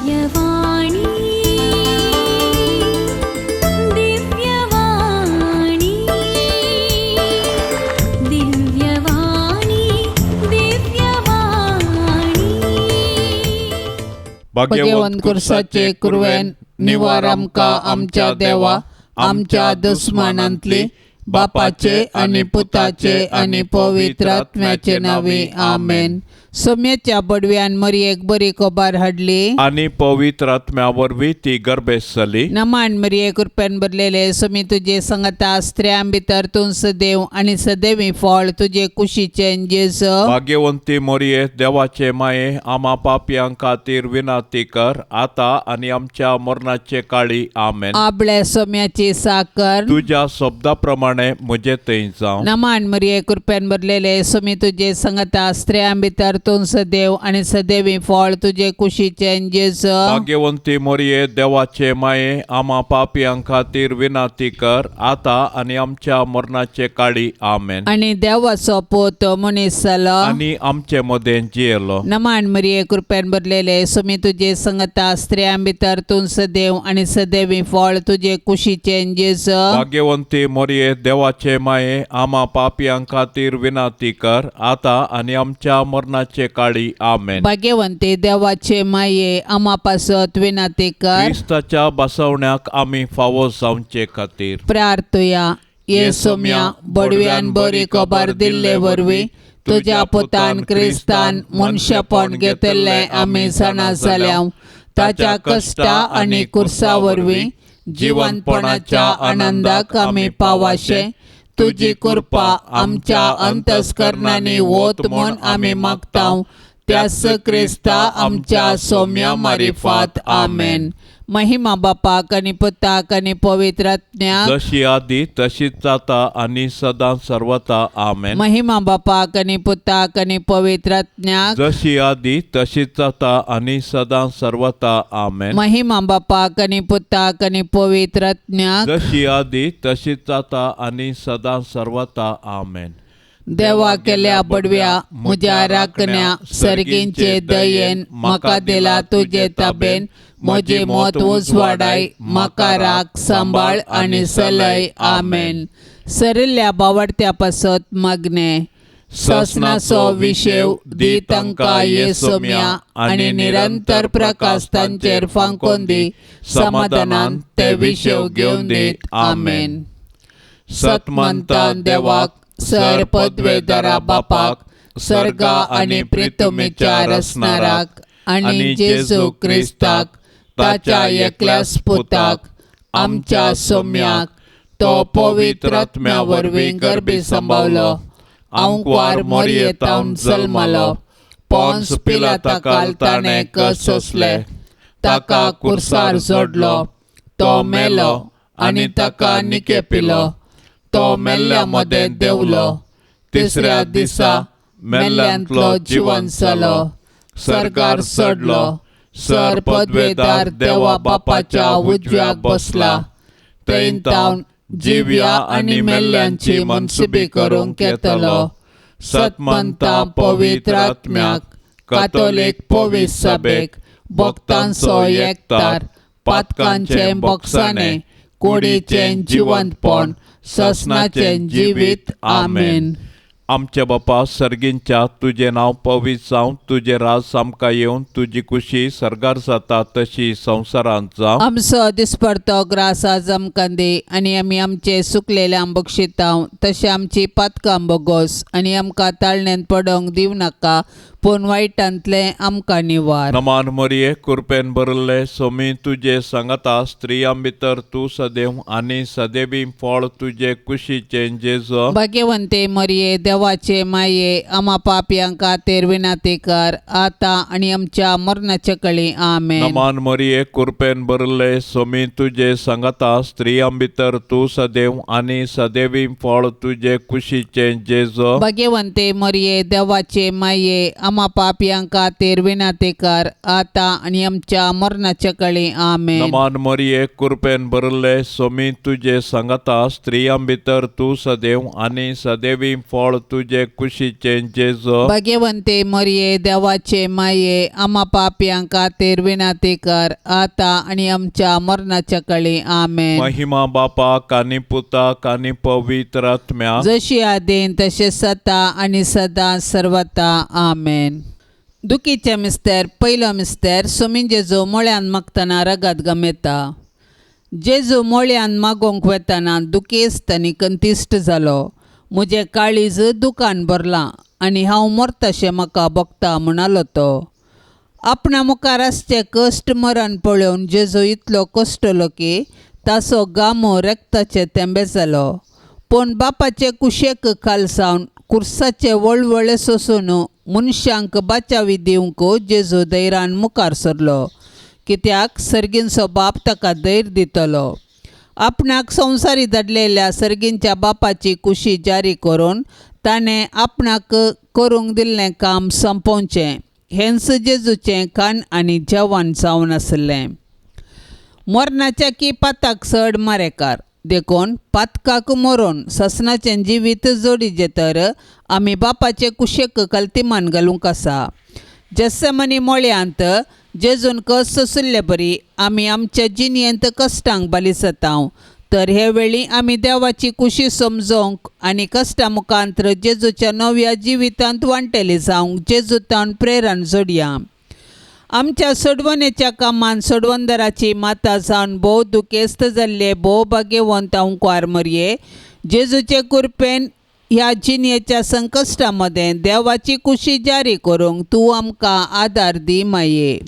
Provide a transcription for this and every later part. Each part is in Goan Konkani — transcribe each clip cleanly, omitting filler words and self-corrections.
दिव्यवाणी, दिव्यवाणी, दिव्यवाणी, दिव्यवाणी. भाग्यवंत कुर्साचे कुरवेन निवार आमकां आमच्या देवा आमच्या दुस्मानांतली बापाचे आनी पुताचे आनी पवित्र आत्म्याचे नांवे आमेन. सोम्याच्या बडव्यान मरयेक बरी खबर हाडली आनी पवित्र आत्म्या वरवीं ती गर्भेस्त जाली. नमान मरिये, कृपेन भरलेले, सोमी तुजे संगता, स्त्रियां भितर तूं सदैव आनी सदैवी फळ तुजे कुशीचें जेजू. भाग्यवंती मोरये, देवाचे माये, आमा पापयां खातीर विनंती कर आता आनी आमच्या मरणाचे काळी. आमेन. आबळे सोम्याची साकर. तुज्या शब्दा प्रमाणे म्हजे थंय जावं. नमान मरिये, कृपेन भरलेले, सोमी तुजे संगता, स्त्रियां भितर तूं सदैव आनी सदैवी फळ तुजे कुशीचें जेजू. भाग्यवंती मोरये, देवाचे माये, आमा पापयां खातीर विनंती कर आता आनी आमच्या मरणाचे काळी. आमेन. आनी देवाचो पूत मनीस जालो आनी आमचे मदें जियेलो. नमान मरिये, कृपेन भरलेले, सोमी तुजे संगता, स्त्रियां भितर तूं सदैव आनी सदैवी फळ तुजे कुशीचें जेजू. भाग्यवंती मोरये, देवाचे माये, आमा पापयां खातीर विनंती कर आता आनी आमच्या मरणाचे काळी. आमेन. भाग्यवंती देवाचे माये, आमा पासत विनंती कर. क्रिस्ताच्या बसवण्याक आमी फावो जावचे खातीर प्रार्थुया. ये सोम्या, बडव्यान बरी खबर दिल्ले वरवीं तुज्या पुतान क्रिस्तान मनशेपण घेतिल्लें आमी जाणा जाल्या. ताच्या कश्टा आनी कुर्सा वरवीं जिवनपणाच्या आनंदाक आमी पावाशे तुजी कृपा आमच्या अंतस्करणांनी वत म्हूण आमी मागता, त्याच क्रिस्ता आमच्या सोम्या मारिफात. आमेन. महिमा बापाक आनी पुताक आनी पवित्र आत्म्याक. जशी आदी तशीच जाता आनी सदां सर्वता. आमेन. महिमा बापाक आनी पुताक आनी पवित्र आत्म्याक. जशी आदी तशीच जाता आनी सदां सर्वता. आमेन. महिमा बापाक आनी पुताक आनी पवित्र आत्म्याक. जशी आदी तशीच जाता आनी सदां सर्वता. आमेन. देवा केल्या बडव्या, म्हज्या राखण्या, सर्गींचे दयेन म्हाका दिला तुजे ताबेन, म्हजी मत उजवाडाय, म्हाका राख, सांबाळ आनी सलय. आमेन. सरिल्ल्या बावडत्या पासत मागणें. ससनाचो विशेव दी तांकां ये सोम्या आनी निरंतर प्रकाश तांचेर फांकोन दी, समाधानान ते विशेव घेवन दीत. आमेन. सतमंतान देवाक, सर पदवेदारा बापाक, सर्गा आनी प्रितमीच्या रचणाराक आनी जेजू क्रिस्ताक ताच्या एकल्याच पुताक आमच्या सोम्याक, तो पवित्र आत्म्या वरवीं गर्भी सांबावलो, आंकवार मोरयेतावन जल्मलो, पोन्स पिलाताकाल ताणें कस सोंसले, ताका कुर्सार जोडलो, तो मेलो आनी ताका निकेपिलो, तो मेल्ल्या मदें देंवलो, तिसऱ्या दिसा मेल्ल्यांतलो जिवन जालो, सर्गार चडलो, सर पदवेदार देवा बापाच्या उजव्याक बसला, थंय जिव्या आनी मेल्ल्यांची मनसुबी करूंक येतलो. सतमंता पवित्र आत्म्याक, कातोलीक पवित्र सभेक, भक्तांचो एकतार, पातकांचें बोगसाणें, कुडीचें जिवंतपण, ससनाचें जिवीत. आमेन. आमच्या बापा सर्गींच्या, तुजें नांव पवित्र जावं, तुजें राज आमकां येवन, तुजी कुशी सर्गार जाता तशी संवसारांत जावं. आमचो दिसपडतो ग्रास आज आमकां दी आनी आमी आमचे सुकलेल्यांक बक्षितांव तशें आमची पातकां बोगोस आनी आमकां ताळण्यांत पडोवंक दिवं नाका, पूण वायटांतलें आमकां निवार. नमान मरिये, कृपेन भरिल्ले, सोमी तुजे सांगाता, स्त्रियां भितर तूं सदैव आनी सदैवी फळ तुजे कुशीचें जेजू. भाग्यवंते मरिये, देवाचे माये, आमा पापयां खातीर विनंती कर आतां आनी आमच्या मरणाच्या कळी. आमेन. नमान मरिये, कृपेन भरिल्ले, सोमी तुजे सांगाता, स्त्रियां भितर तूं सदैव आनी सदैवी फळ तुजे कुशीचें जेजू. भाग्यवंते मरिये, देवाचे माये, आमा पापयां खातीर विनंती कर आतां आनी आमच्या मरणाच्या कळी. आमेन. नमान मरिये, कृपेन भरिल्ले, सोमी तुजे सांगाता, स्त्रियां भितर तूं सदैव आनी सदैवी फळ तुजे कुशीचें जेजो. भाग्यवंते मरिये, देवाचे माये, आमा पापयां खातीर विनंती कर, आतां आनी आमच्या मरणाच्या कळी. आमेन. महिमा बापाक आनी पुताक आनी पवित्र आत्म्याक. जशी आदीन तशें सता आनी सदां सर्वता. आमेन. दुखीचे मिस्तेर. पयलो मिस्तेर. सोमी जेजू मोळ्यान मागतना रगत गमेता. जेजू मोळ्यान मागोवंक वेतना दुखेस्त आनी कंतिश्ट जालो. म्हजें काळीज दुकान भरलां आनी हांव मरताशें म्हाका भोगता, म्हणालो तो. आपणा मुखार आसचें कश्ट मरण पळोवन जेजू इतलो कश्टलो की ताचो गामो रक्ताचे तेंबे जालो. पूण बापाचे कुशेक खालसावन कुर्साचे वळवळे सोसून मनशांक बाचावी दिवंक जेजू धैर्यान मुखार सरलो, कित्याक सर्गींचो बाप ताका धैर्य दितलो. आपणाक संवसारी धाडलेल्या सर्गींच्या बापाची कुशी जारी करून ताणें आपणाक करूंक दिल्लें काम सोंपोवचें, हेंच जेजूचें कान आनी जेवण जावन आसलें. मरणाच्या की पाताक चड मारेकार. देखून पातकाक मरोन ससनाचें जिवीत जोडीचें तर आमी बापाचे कुशेक कल्तिमान घालूंक आसा. जेस्समनी मोळ्यांत जेजून कस सोंशिल्ले बरी आमी आमच्या जिणेंत कश्टांक बालिसतांव, तर हे वेळी आमी देवाची कुशी समजोवंक आनी कश्टां मुखांत्र जेजूच्या नव्या जिवितांत वांटेली जावंक जेजूतान प्रेरण जोडया. आमच्या सोडवणेच्या कामान सोडवणदाराची माता जावन भोव दुखेस्त जाल्ले भोव भाग्यवंत अंकुआर मरये, जेजूचे कृपेन ह्या जिणेच्या संकश्टा मदें देवाची कुशी जारी करूंक तूं आमकां आदार दी माये.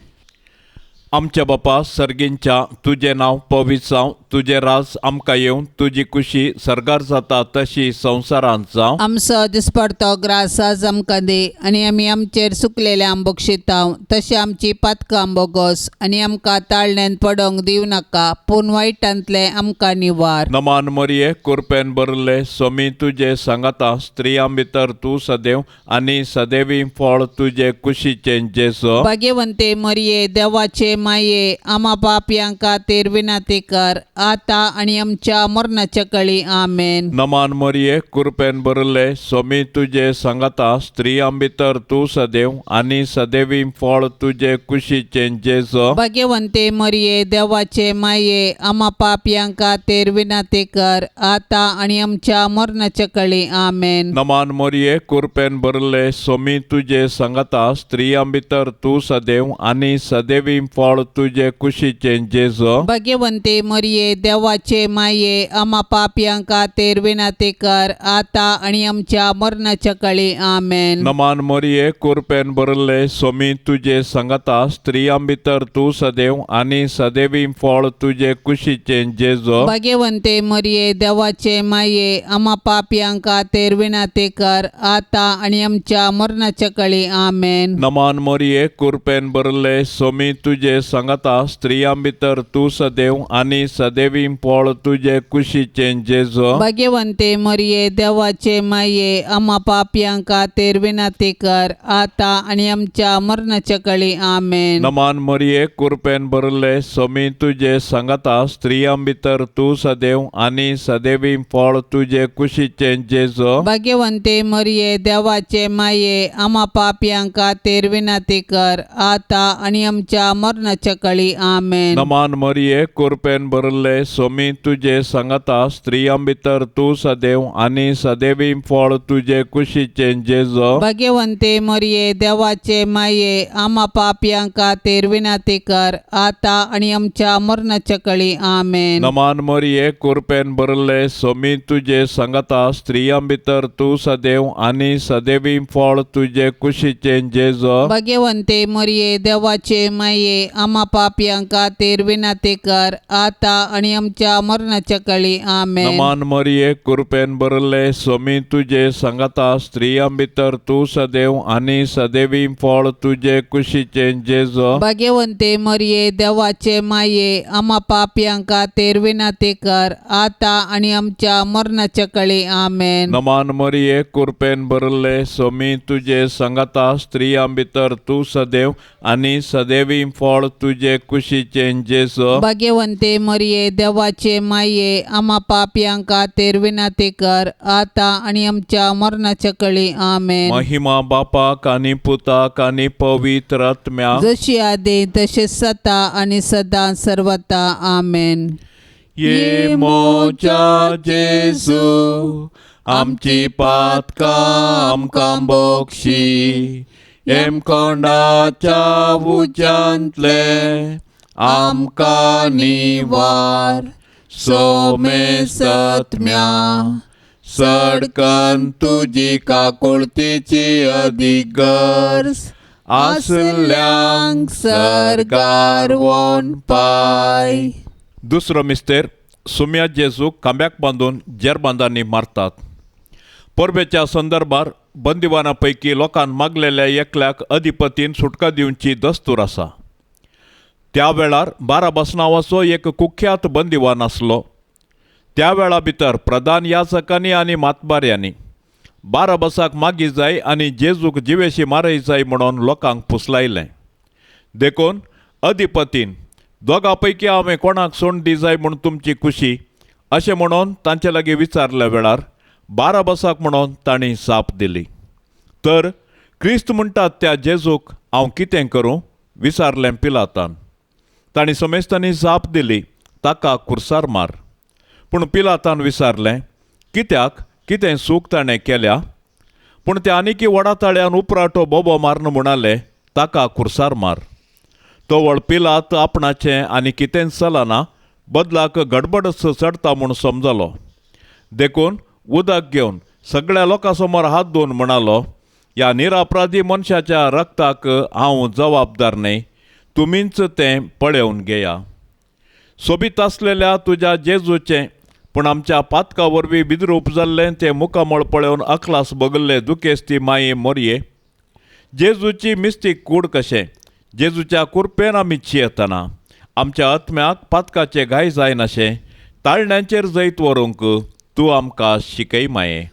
आमच्या बापा सर्गींच्या, तुजें नांव पवित्र जावं, तुजें राज आमकां येवं, तुजी कुशी सर्गार जाता तशी संवसारांत जावं. आमचो दिसपडतो ग्रास आज आमकां दी आनी आमी आमचेर सुकलेले बक्षितांव तशें आमची पातकां बोगोस आनी आमकां ताळण्यान पडोंक दिवं नाका, पूण वायटांतलें आमकां निवार. नमान मरिये, कुरपेन भरले, सोमी तुजे सांगाता, स्त्रियां भितर तूं सदैव आनी सदैवी फळ तुजे कुशीचें जेजो. भाग्यवंते मरिये, देवाचे माये, आमा पापयां खातीर विनंती कर, आतां आनी आमच्या मरणाच्या कळी. आमेन. नमान मरिये, कुरपेन भरले, सोमी तुजे सांगाता, स्त्रियां भितर तूं सदैव आनी सदैवी फळ तुजे कुशीचें जेजो. भाग्यवंते मरिये, देवाचे माये, आमा पापयां खातीर विनंती कर, आतां आनी आमच्या मरणाच्या कळी. आमेन. नमान मरिये, कुरपेन भरले, सोमी तुजे सांगाता, स्त्रियां भितर तूं सदैव आनी सदैवी फळ तुजे कुशीचें जेजो. भाग्यवंते मरिये, देवाचे माये, आमा पापयां खातीर विनंती कर, आतां आनी आमच्या मरणाच्या कळी. आमेन. नमान मरिये, कुरपेन भरले, सोमी तुजे सांगाता, स्त्रियां भितर तूं सदैव आनी सदैवी फळ तुजे कुशीचें जेजो. भाग्यवंते मरिये, देवाचे माये, आमा पापयां खातीर विनंती कर, आतां आनी आमच्या मरणाच्या कळी. आमेन. नमान मरिये, कुरपेन भरले, सोमी तुजे सांगाता, स्त्रियां भितर तूं सदैव आनी सदैवी फळ तुजे कुशीचें जेजो. भाग्यवंते मरिये, देवाचे माये, आमा पापयां खातीर विनंती कर, आतां आनी आमच्या मरणाच्या कळी. आमेन. नमान मरिये, कुरपेन भरले, सोमी तुजे सांगाता, स्त्रियां भितर तूं सदैव आनी सदैवी फळ तुजे कुशीचें जेजो. भाग्यवंते मरिये, देवाचे माये, आमा पापयां खातीर विनंती कर, आतां आनी आमच्या मरणाच्या कळी. आमेन. नमान मरिये, कुरपेन भरले, सोमी तुजे सांगाता, स्त्रियां भितर तूं सदैव आनी सदैवी फळ तुजे कुशीचें जेजो. भाग्यवंते मरिये, देवाचे माये, आमा पापयां खातीर विनंती कर, आतां आनी आमच्या मरणाच्या कळी. आमेन. नमान मरिये, कुरपेन भरले, सोमी तुजे सांगाता, स्त्रियां भितर तूं सदैव आनी सदैवी फळ तुजे कुशीचें जेजो. भाग्यवंते मरिये, देवाचे माये, आमा पापयां खातीर विनंती कर, आतां आनी आमच्या मरणाच्या कळी. आमेन. नमान मरिये, कुरपेन भरले, सोमी तुजे सांगाता, स्त्रियां भितर तूं सदैव आनी सदैवी फळ तुजे कुशीचें जेजो. भाग्यवंते मरिये, देवाचे माये, आमा पापयां खातीर विनंती कर, आतां आनी आमच्या मरणाच्या कळी. आमेन. नमान मरिये, कुरपेन भरले, सोमी तुजे सांगाता, स्त्रियां भितर तूं सदैव आनी सदैवी फळ तुजे कुशीचें जेजू. भाग्यवंते मरिये देवाचे माये, आमा पापयां खातीर विनंती कर, आतां आनी आमच्या मरणाच्या कळी. आमेन. महिमा बापाक आनी पुताक आनी पवित्र आत्म्याक. जशी आदी तशें सता आनी सदां सर्वता. आमेन. ये मोजा जेजू, आमची पातकां आमकां बक्षी, हेमकोंडाच्या उज्यांतले आमकां निवार, सोमेसत्म्या सडकन तुजी काकुळतीची अदीक गरज आसल्यांक सर्गार वोन पाय. दुसरो मिस्तेर. सुम्या जेजूक खांब्याक बांदून जेरबांदांनी मारतात. परबेच्या संदर्भार बंदिवाना पैकी लोकान मागलेल्या एकल्याक अधिपतीन सुटका दिवची दस्तूर आसा. त्या वेळार बाराबास नांवाचो एक कुख्यात बंदिवान आसलो. त्या वेळा भितर प्रधान याचकांनी आनी मातबाऱ्यांनी बाराबासाक मागी जाय आनी जेजूक जिवेशी मारय जाय म्हणून लोकांक पुसलायलें. देखून अधिपतीन दोगां पैकी हांवें कोणाक सोंड दी जाय म्हूण तुमची खुशी अशें म्हणून तांचे लागीं विचारल्या वेळार बाराबासाक म्हणून तांणी जाप दिली. तर क्रिस्त म्हणटात त्या जेजूक हांव कितें करूं विचारलें पिलातान. तांणी समेस्तांनी जाप दिली, ताका खुर्सार मार. पूण पिलातान विचारलें, कित्याक, कितें चूक ताणें केल्या? पूण ते आनीकी व्हडा ताळ्यान उपराटो बोबो मारून म्हणाले, ताका खुर्सार मार. तवळ पिलात आपणाचें आनी कितेंच चलना, बदलाक गडबडच चडटा म्हूण समजलो. देखून उदक घेवन सगळ्या लोकां समोर हात धुवन म्हणालो, ह्या निरापराधी मनशाच्या रक्ताक हांव जबाबदार न्हय, तुमीच तें पळोवन घेया. सोबीत आसलेल्या तुज्या जेजूचें पूण आमच्या पातका वरवीं विद्रूप जाल्लें तें मुखामळ पळोवन अकलास बगल्ले दुखेस्ती माये मोरये, जेजूची मिस्तीक कूड कशें जेजूच्या कुरपेन आमी चियेतना आमच्या आत्म्याक पातकाचे घाय जायनाशें ताळण्यांचेर जैत व्हरूंक तूं आमकां शिकय माये.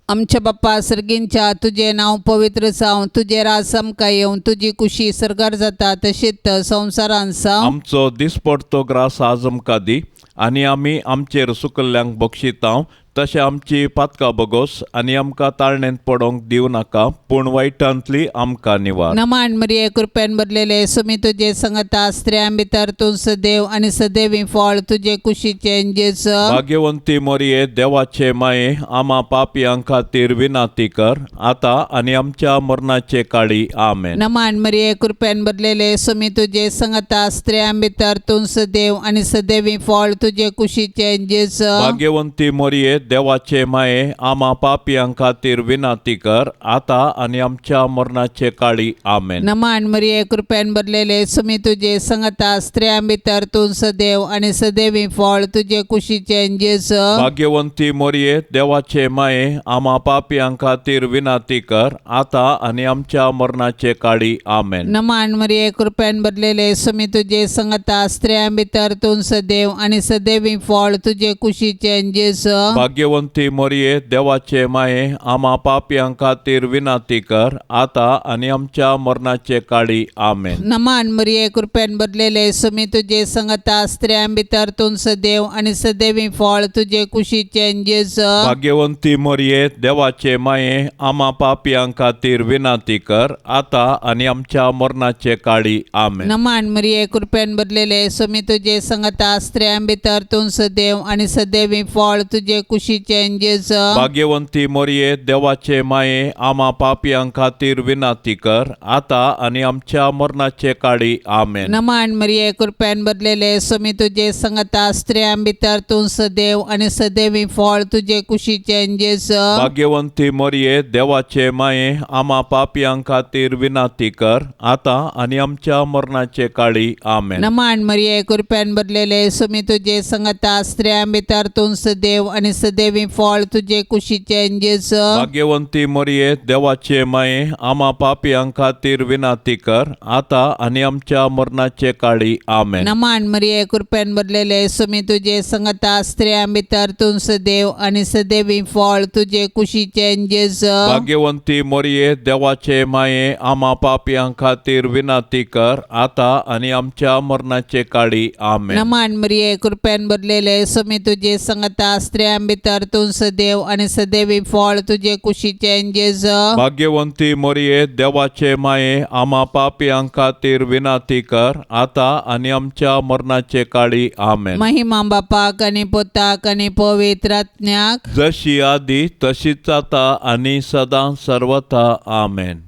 आमच्या बाप्पा सर्गींच्या, तुजें नांव पवित्र जावं, तुजें राज आमकां येवं, तुजी कुशी सर्गार जाता तशीच संवसारांत जावं. आमचो दिसपडतो ग्रास आज आमकां दी आनी आमी आमचेर सुकल्ल्यांक बक्षितांव तशें आमची पातकां बगोस आनी आमकां ताळणेंत पडोंक दिवं नाका पूण वायटांतली आमकां निवार. नमान मरिये, कृपेन भरलेले, सुमी तुजे संगता, स्त्रियां भितर तूं सदैव आनी सदैवी फळ तुजे कुशीचें जेजू. भाग्यवंती मोरये, देवाचे माये, आमा पापयां खातीर विनाती कर, आतां आनी आमच्या मरणाचे काळी. आमेन. नमान मरिये, कृपेन भरलेले, सुमी तुजे संगता, स्त्रियां भितर तूं सदैव आनी सदैवी फळ तुजे कुशीचें जेजू. भाग्यवंती मोरये, देवाचे माये, आमा पापयां खातीर विनाती कर, आतां आनी आमच्या मरणाचे काळी. आमेन. नमान मरिये, कृपेन भरलेले, सुमी तुजे संगता, स्त्रियां भितर तूं सदैव आनी सदैवी फळ तुजे कुशीचें जेजू. भाग्यवंती मोरये, देवाचे माये, आमा पापयां खातीर विनाती कर, आतां आनी आमच्या मरणाचे काळी. आमेन. नमान मरिये, कृपेन भरलेले, सुमी तुजे संगता, स्त्रियां भितर तूं सदैव आनी सदैवी फळ तुजे कुशीचें जेजू. भाग्यवंती मोरये, देवाचे माये, आमा पापयां खातीर विनाती कर, आतां आनी आमच्या मरणाचे काळी. आमेन. नमान मरिये, कृपेन भरलेले, सुमी तुजे संगता, स्त्रियां भितर तूं सदैव आनी सदैवी फळ तुजे कुशीचें जेजू. भाग्यवंती मोरये, देवाचे माये, आमा पापयां खातीर विनाती कर, आतां आनी आमच्या मरणाचे काळी. आमेन. नमान मरिये, कृपेन भरलेले, सुमी तुजे संगता, स्त्रियां भितर तूं सदैव आनी सदैवी फळ तुजे कुशीचें जेजू. भाग्यवंती मोरये, देवाचे माये, आमा पापयां खातीर विनाती कर, आतां आनी आमच्या मरणाचे काळी. आमेन. नमान मरिये, कृपेन भरलेले, सुमी तुजे संगता, स्त्रियां भितर तूं सदैव आनी सदैवी फळ तुजे कुशीचें जेजू. भाग्यवंती मोरये, देवाचे माये, आमा पापयां खातीर विनाती कर, आतां आनी आमच्या मरणाचे काळी. आमेन. नमान मरिये, कृपेन भरलेले, सुमी तुजे संगता, स्त्रियां भितर तूं सदैव आनी सदैवी फळ तुजे कुशीचें जेजू. भाग्यवंती मरिये देवाचे माये, आमा पापयां खातीर विनाती कर, आतां आनी आमच्या मरणाचे काळी. आमेन. नमान मरिये, कृपेन भरलेले, सुमी तुजे संगता, स्त्रियां भितर तूं सदैव आनी सदैवी फळ तुजे कुशीचें जेजू. भाग्यवंती मरिये, देवाचे माये, आमा पापयां खातीर विनाती कर, आतां आनी आमच्या मरणाचे काळी. आमेन. नमान मरिये, कृपेन भरलेले, सुमी तुजे संगता, स्त्रियां भितर तूं सदैव आनी सदैवी फळ तुजे कुशीचें जेजू. भाग्यवंती मरिये, देवाचे माये, आमा पापयां खातीर विनाती कर, आतां आनी आमच्या मरणाचे काळी. आमेन. महिमा बापाक आनी पुताक आनी पवित्र आत्म्याक, जशी आदी तशीच आता आनी सदां सर्वथा. आमेन.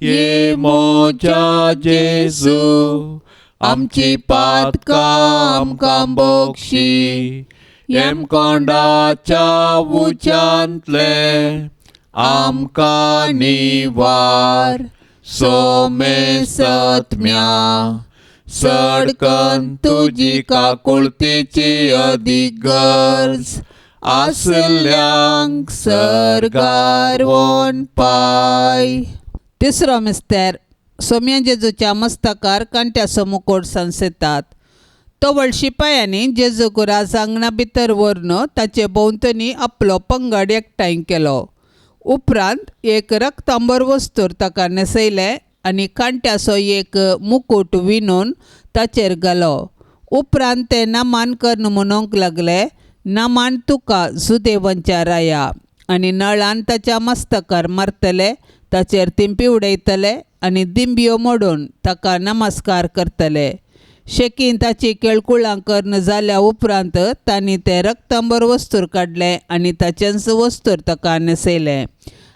ये मोजा जेजू, आमची पातकां आमकां बोक्षी, येमकोंडाच्या उच्यांतले आमकां निवार, सोमे सत्म्या सडकन तुजी काकुळतेची अदीक गरज आसल्यांक सर्गार वोन पाय. तिसरो मिस्तेर, सोम्या जेजूच्या मस्तकार कांट्याचो मुकोट सांसयतात. तवळ शिपायांनी जेजूक राजांगणा भितर व्हरून ताचे भोंवतणी आपलो पंगड एकठांय केलो. उपरांत एक रक्तांबर वस्तूर ताका न्हेसयलें आनी कांट्याचो एक मुकूट विणून ताचेर घालो. उपरांत ते नमान करून म्हणूंक लागले, नमान तुका जुदेवांच्या राया. आनी नळान ताच्या मस्तकार मारतले, ताचेर तिंपी उडयतले आनी दिंब्यो मोडून ताका नमस्कार करतले. शेकीन ताची केळकुळां करून जाल्या उपरांत तांणी तें रक्तांबर वस्तूर काडलें आनी ताचेंच वस्तूर ताका न्हेसयलें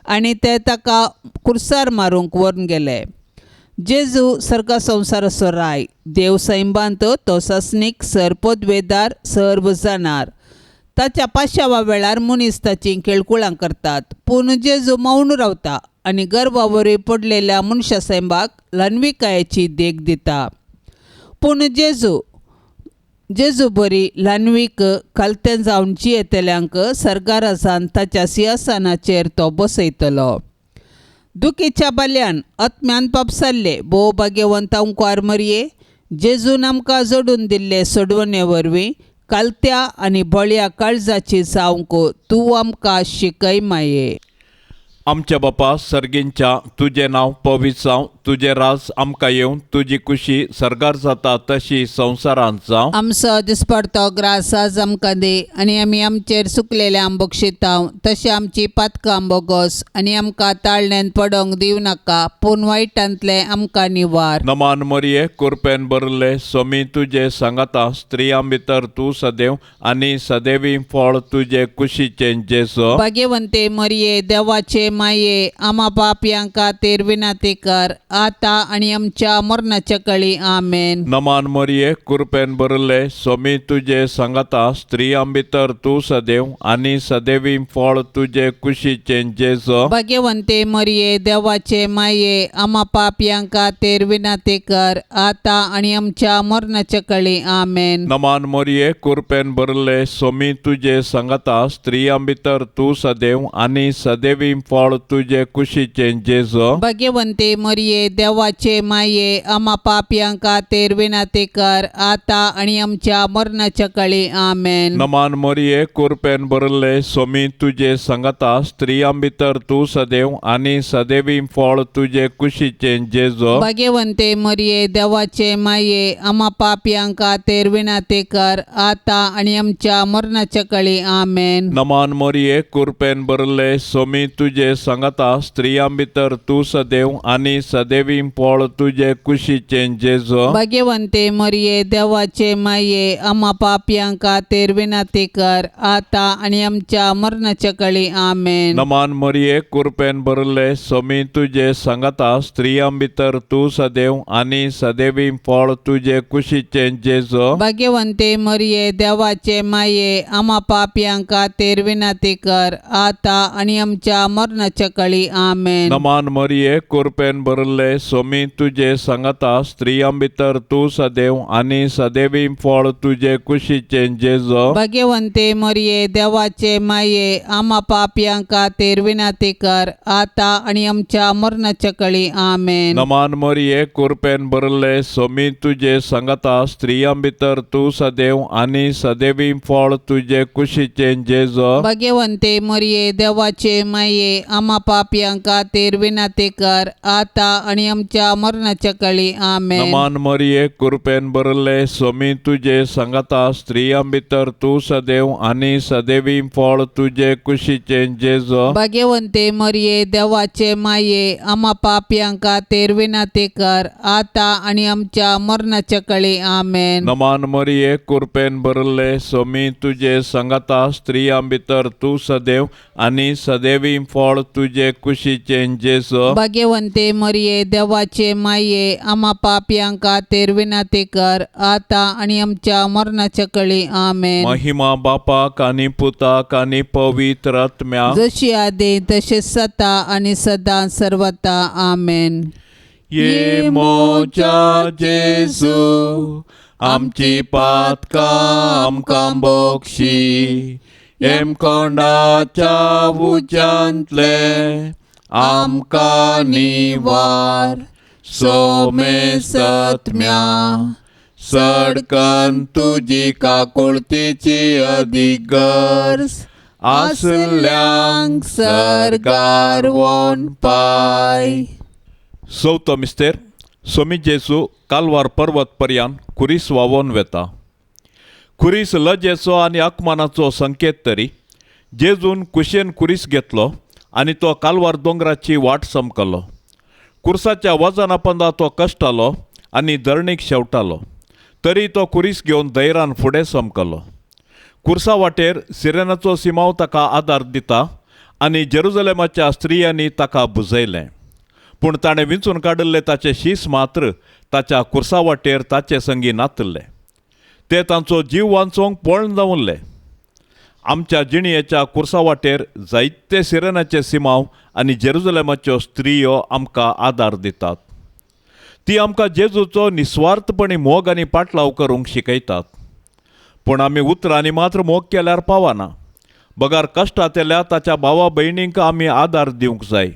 आनी ते ताका कुर्सार मारूंक व्हरून गेले. जेजू सर्गा संवसाराचो राय, देव सैंबांत तो सासणीक सर पदवेदार सर्व जाणार. ताच्या पाशावा वेळार मनीस ताचीं केळकुळां करतात, पूण जेजू मौन रावता आनी गर्वा वरवीं पडलेल्या मनशा सैंबाक ल्हानविकायेची देख दिता. पूण जेजू जेजू बरी ल्हानवीक खालतें जावन जियेतल्यांक सर्गाराजान ताच्या सिंहासनाचेर तो बसयतलो. दुखीच्या बाल्यान आत्म्यान पापसाल्ले भोव भाग्यवंत अंकुआर मरये, जेजून आमकां जोडून दिल्ले सोडवणे वरवीं कालत्या आनी बळया काळजाची जावंक तूं आमकां शिकय माये. आमच्या बापा सर्गींच्या, तुजें नांव पवित्र जावं, तुजें राज आमकां येवं, तुजी कुशी सर्गार जाता तशी संवसारांत जावं. आमचो दिसपडतो ग्रास आज आमकां दी आनी आमी आमचेर सुकलेले आंबोक शिताव तशें आमची पातकां बोगोस आनी आमकां ताळण्यान पडोंक दिवं नाका, पूण वायटांतलें आमकां निवार. नमान मरिये, कुरपेन भरले, सोमी तुजे सांगाता, स्त्रियां भितर तूं सदैव आनी सदैवी फळ तुजे कुशीचें जेजो. भाग्यवंते मरिये, देवाचे माये, आमा पापयां खातीर विनंती कर, आता आनी आमच्या मरणाच्या कळी. आमेन. नमान मरिये, कुरपेन भरले, सोमी तुजे सांगाता, स्त्रियां भितर तूं सदैव आनी सदैवी फळ तुजे कुशीचें जेजो. भाग्यवंते मरिये, देवाचे माये, आमा पापयां खातीर विनंती कर, आता आनी आमच्या मरणाच्या कळी. आमेन. नमान मरिये, कुरपेन भरले, सोमी तुजे सांगाता, स्त्रियां भितर तूं सदैव आनी सदैवी फळ तुजे कुशीचें जेजो. भाग्यवंते मरिये, देवाचे माये, आमा पापयां खातीर विनंती कर, आता आनी आमच्या मरणाच्या कळी. आमेन. नमान मरिये, कुरपेन भरले, सोमी तुजे सांगाता, स्त्रियां भितर तूं सदैव आनी सदैवी फळ तुजे कुशीचें जेजो. भाग्यवंते मरिये, देवाचे माये, आमा पापयां खातीर विनंती कर, आता आनी आमच्या मरणाच्या कळी. आमेन. नमान मरिये, कुरपेन भरले, सोमी तुजे सांगाता, स्त्रियां भितर तूं सदैव आनी सदैवी फळ तुजे कुशीचें जेजो. भाग्यवंते मरिये, देवाचे माये, आमा पापयां खातीर विनंती कर, आता आनी आमच्या मरणाच्या कळी. आमेन. नमान मरिये, कुरपेन भरले, सोमी तुजे सांगाता, स्त्रियां भितर तूं सदैव आनी सदैवी फळ तुजे कुशीचें जेजो. भाग्यवंते मरिये, देवाचे माये, आमा पापयां खातीर विनंती कर, आता आनी आमच्या मरणाच्या कळी. आमेन. नमान मरिये, कुरपेन भरले, भरले सोमी तुजे सांगाता स्त्रियां भितर तूं सदैव आनी सदैवी फळ तुजे कुशीचें जेजो. भाग्यवंते मरिये देवाचे माये आमा पापयां खातीर विनंती कर आता आनी आमच्या मरणाच्या कळी. आमेन. नमान मरिये कुरपेन भरले सोमी तुजे सांगाता स्त्रियां भितर तूं सदैव आनी सदैवी फळ तुजे कुशीचें जेजो. भाग्यवंते मरिये देवाचे माये आमा पापयां खातीर विनंती कर आता आनी आमच्या मरणाच्या कळी. आमेन. नमान मरिये कुरपेन भरले सोमी तुजे सांगाता स्त्रियां भितर तूं सदैव आनी सदैवी फळ तुजे कुशीचें जेजो. भाग्यवंते मरिये देवाचे माये आमा पापयां खातीर विनंती कर आता आनी आमच्या मरणाच्या कळी. आमेन. नमान मरिये कुरपेन भरले सोमी तुजे सांगाता स्त्रियां भितर तूं सदैव आनी सदैवी फळ तुजे कुशीचें जेजो. भाग्यवंते मरिये देवाचे माये आमा पापयां खातीर विनंती कर आता आनी आमच्या मरणाच्या कळी. आमेन. महिमा बापाक आनी पुताक आनी पवित्र आत्म्याक, जशी आदी तशी सता आनी सदां सर्वता. आमेन. ये मोजा जेजू आमची पातकां आमकां बोक्षी हेमकोंडाच्या उज्यांतले आमकां निवार सोमेसत्म्या सडकन तुजी काकुळतीची अदीक गरज आसल्यांक सरगार वोन पाय. चवथो मिस्तेर सोमी जेजू कालवार पर्वत पर्यान खुरीस व्हांवोन वेता. खुरीस लजेचो आनी अपमानाचो संकेत तरी जेजून कुशेन खुरीस घेतलो आनी तो कालवार दोंगराची वाट समकलो. कुर्साच्या वजना पंदा तो कश्टालो आनी धरणीक शेवटालो तरी तो खुरीस घेवन धैरान फुडें समकलो. कुर्सा वाटेर सिरेनाचो सिमांव ताका आदार दिता आनी जेरुजलेमाच्या स्त्रियांनी ताका बुजयलें, पूण ताणें विंचून काडिल्ले ताचे शीस मात्र ताच्या कुर्सा वाटेर ताचे संगी नातिल्ले. ते तांचो जीव वांचोवंक पळून जावुल्ले. आमच्या जिणयेच्या कुर्सा वाटेर जायते सिरेनाचे सिमांव आनी जेरुजलेमाच्यो स्त्रियो आमकां आदार दितात. ती आमकां जेजूचो निस्वार्थपणी मोग आनी पाटलाव करूंक शिकयतात. पूण आमी उतरांनी मात्र मोग केल्यार पावना, बगर कश्टांतल्या ताच्या भावा भयणींक आमी आदार दिवंक जाय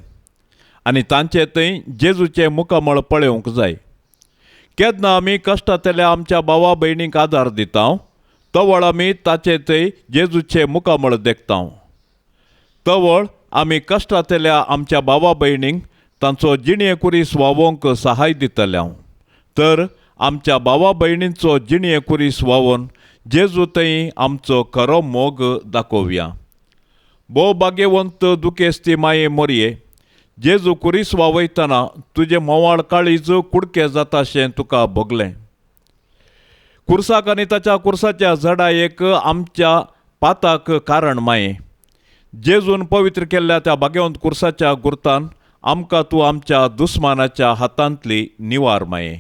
आनी तांचे थंय जेजूचें मुखामळ पळोवंक जाय. केन्ना आमी कश्टांतल्या आमच्या भावा भयणींक आदार दिता तवळ आमी ताचे थंय जेजूचें मुखामळ देखता. तवळ आमी कश्टांतल्या आमच्या भावा भयणींक तांचो जिणये कुरीस व्हांवोवंक सहाय दितले. तर आमच्या भावा भयणींचो जिणये कुरीस व्हांवोवन जेजू थंय आमचो खरो मोग दाखोवया. भोव भाग्यवंत दुखेस्ती माये मोरये, जेजू कुरीस व्हांवयतना तुजें म्होंवाळ काळीज कुडके जाताशें तुका भोगलें. कुर्साक आनी ताच्या कुर्साच्या जडायेक आमच्या पाताक कारण माये. जेजून पवित्र केल्ल्या त्या भाग्यवंत कुर्साच्या गुर्तान आमकां तूं आमच्या दुस्मानाच्या हातांतली निवार माये.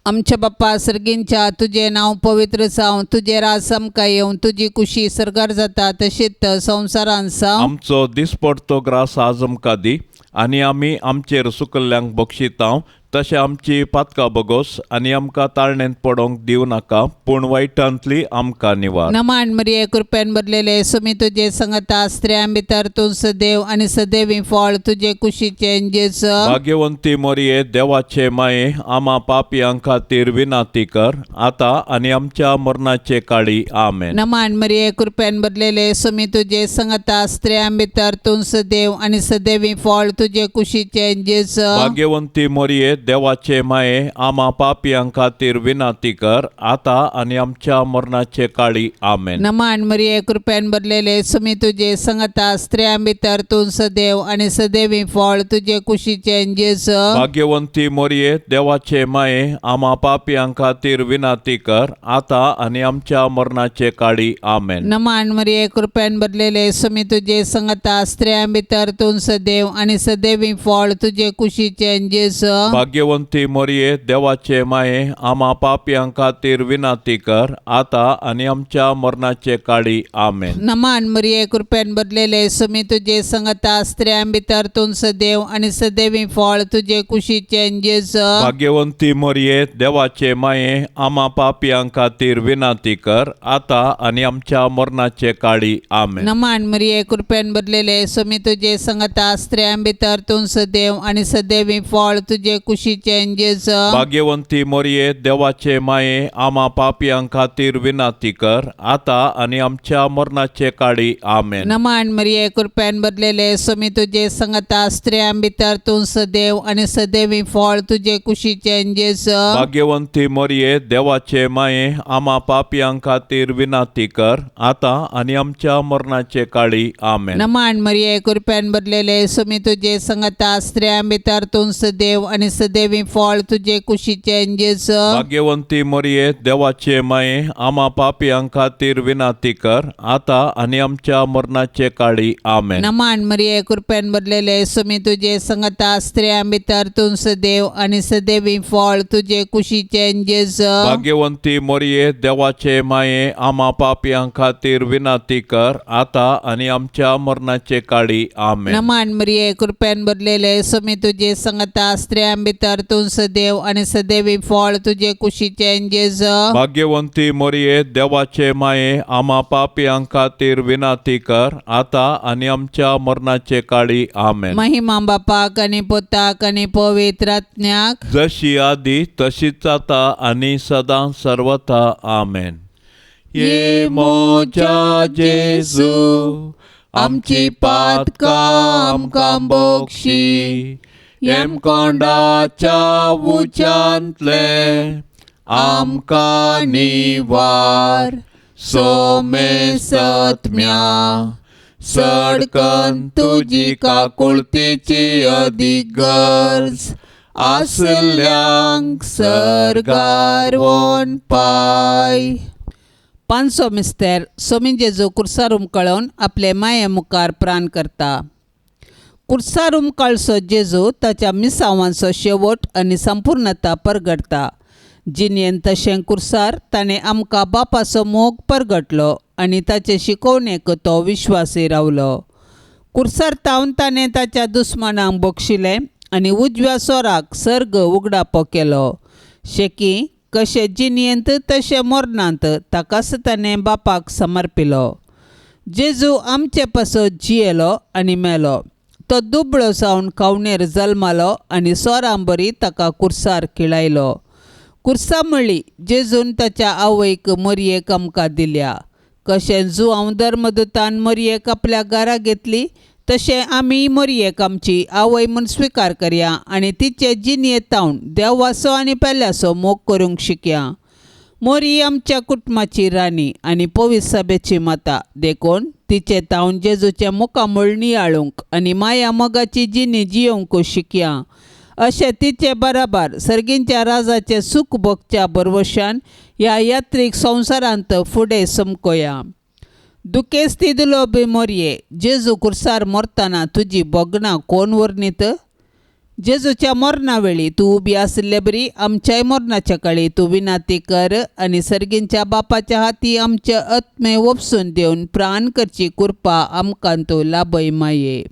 आमच्या बाप्पा सर्गींच्या तुजें नांव पवित्र जावं, तुजें राज आमकां येवं, तुजी कुशी सर्गार जाता तशीच संवसारांत जावं. आमचो दिसपडतो ग्रास आज आमकां दी आनी आमी आमचेर सुकल्ल्यांक बक्षितांव तशें आमची पातकां बगोस आनी आमकां ताळणेंत पडोवंक दिवं नाका, पूण वायटांतली आमकां निवार. नमान मरिये कृपेन भरलेले सुमी तुजे संगता स्त्रियां भितर तूं सदैव आनी सदैवी फळ तुजे कुशीचें जेजू. भाग्यवंती मोरये देवाचे माये आमा पापयां खातीर विनाती कर आतां आनी आमच्या मरणाचे काळी. आमेन. नमान मरिये कृपेन भरलेले सुमी तुजे संगता स्त्रियां भितर तूं सदैव आनी सदैवी फळ तुजे कुशीचें जेजू. भाग्यवंती मोरये देवाचे माये आमा पापयां खातीर विनाती कर आतां आनी आमच्या मरणाचे काळी. आमेन. नमान मरिये कृपेन भरलेले सुमी तुजे संगता स्त्रियां भितर तूं सदैव आनी सदैवी फळ तुजे कुशीचें जेजू. भाग्यवंती मोरये देवाचे माये आमा पापयां खातीर विनाती कर आतां आनी आमच्या मरणाचे काळी. आमेन. नमान मरिये कृपेन भरलेले सुमी तुजे संगता स्त्रियां भितर तूं सदैव आनी सदैवी फळ तुजे कुशीचें जेजू. भाग्यवंती मोरये देवाचे माये आमा पापयां खातीर विनंती कर आतां आनी आमच्या मरणाचे काळी. आमेन. नमान मरिये, कृपेन भरलेले, सुमी तुजे संगता, स्त्रियां भितर तूं सदैव आनी सदैवी फळ तुजे कुशीचे जेजू. भाग्यवंती मोरये देवाचे माये आमा पापयां खातीर विनंती कर आतां आनी आमच्या मरणाचे काळी. आमेन. नमान मरिये, कृपेन भरलेले, सुमी तुजे संगता, स्त्रियां भितर तूं सदैव आनी सदैवी फळ तुजे कुशीचे जेजू. भाग्यवंती मोरये देवाचे माये आमा पापयां खातीर विनंती कर आतां आनी आमच्या मरणाचे काळी. आमेन. नमान मरिये, कृपेन भरलेले, सुमी तुजे संगता, स्त्रियां भितर तूं सदैव आनी सदैवी फळ तुजे कुशीचे जेजू. भाग्यवंती मोरये देवाचे माये आमा पापयां खातीर विनंती कर आतां आनी आमच्या मरणाचे काळी. आमेन. नमान मरिये, कृपेन भरलेले, सुमी तुजे संगता, स्त्रियां भितर तूं सदैव आनी सदैवी फळ तुजे कुशीचे जेजू. भाग्यवंती मोरये देवाचे माये आमा पापयां खातीर विनंती कर आतां आनी आमच्या मरणाचे काळी. आमेन. नमान मरिये, कृपेन भरलेले, सुमी तुजे संगता, स्त्रियां भितर तूं सदैव आनी सदैवी फळ तुजे कुशीचे जेजू. भाग्यवंती मोरये देवाचे माये आमा पापयां खातीर विनंती कर आतां आनी आमच्या मरणाचे काळी. आमेन. नमान मरिये, कृपेन भरलेले, सुमी तुजे संगता, स्त्रियां भितर तूं सदैव आनी सदैवी फळ तुजे कुशीचे जेजू. भाग्यवंती मोरये देवाचे माये आमा पापयां खातीर विनंती कर आतां आनी आमच्या मरणाचे काळी. आमेन. महिमा बापाक आनी पुताक आनी पवित्र आत्म्याक. जशी आदी तशीच आता आनी सदां सर्वथा. आमेन. ये मोजा जेजू आमची पातकां आमकां बोक्षी येमकोंडाच्या उच्यांतले आमकां निवार सोमे सत्म्या सडकन तुजी काकुळतीची अदीक गरज आसल्यांक सर्गार वोन पाय. पांचसो मिस्तेर सोमी जेजू कुर्सार उमकळोवन आपले माये मुखार प्राण करता. कुर्सार उमकळसो जेजू ताच्या मिसावांचो शेवट आनी संपूर्णता परगटता. जिणेन तशें कुर्सार ताणें आमकां बापाचो मोग परगटलो आनी ताचे शिकोवणेक तो विश्वासी रावलो. कुर्सार तावन ताणें ताच्या दुस्मानांक बक्षिलें आनी उजव्या सोराक सर्ग उगडापो केलो. शेकी कशें जिणेंत तशें मरणांत ताकाच ताणें बापाक समर्पिलो. जेजू आमचे पासत जियेलो आनी मेलो. तो दुबळो जावन खावणेर जल्मालो आनी सोरां बरी ताका कुर्सार खिळायलो. कुर्सा म्हळी जेजून ताच्या आवयक मोरयेक आमकां दिल्या. कशें जुआंव धर्मदूतान मोरयेक आपल्या घरा घेतली तशें आमी मोरयेक आमची आवय म्हूण स्विकार करया आनी तिचे जिणेंत तावन देवाचो आनी पेल्याचो मोग करूंक शिकया. मोरी आमच्या कुटुंबाची राणी आनी पवित्र सभेची माता देखून तिचे तावन जेजूचें मुखामळ नियाळूंक आनी माया मोगाची जिणी जियोवंक शिकया. अशें तिचे बराबर सर्गींच्या राजाचें सूख भोगच्या भरवशान ह्या यात्रीक संवसारांत फुडें समकोया. दुखेस्ती दिलो बी मोरये, जेजू कुर्सार मरतना तुजी भोगणां कोण वर्णीत? जेजूच्या मरणा वेळी तूं उबी आशिल्ले बरी आमच्याय मरणाच्या काळी तूं विनाती कर आनी सर्गींच्या बापाच्या हाती आमचे आत्मे ओपसून देवन प्राण करची कृपा आमकां तूं लाभय माये.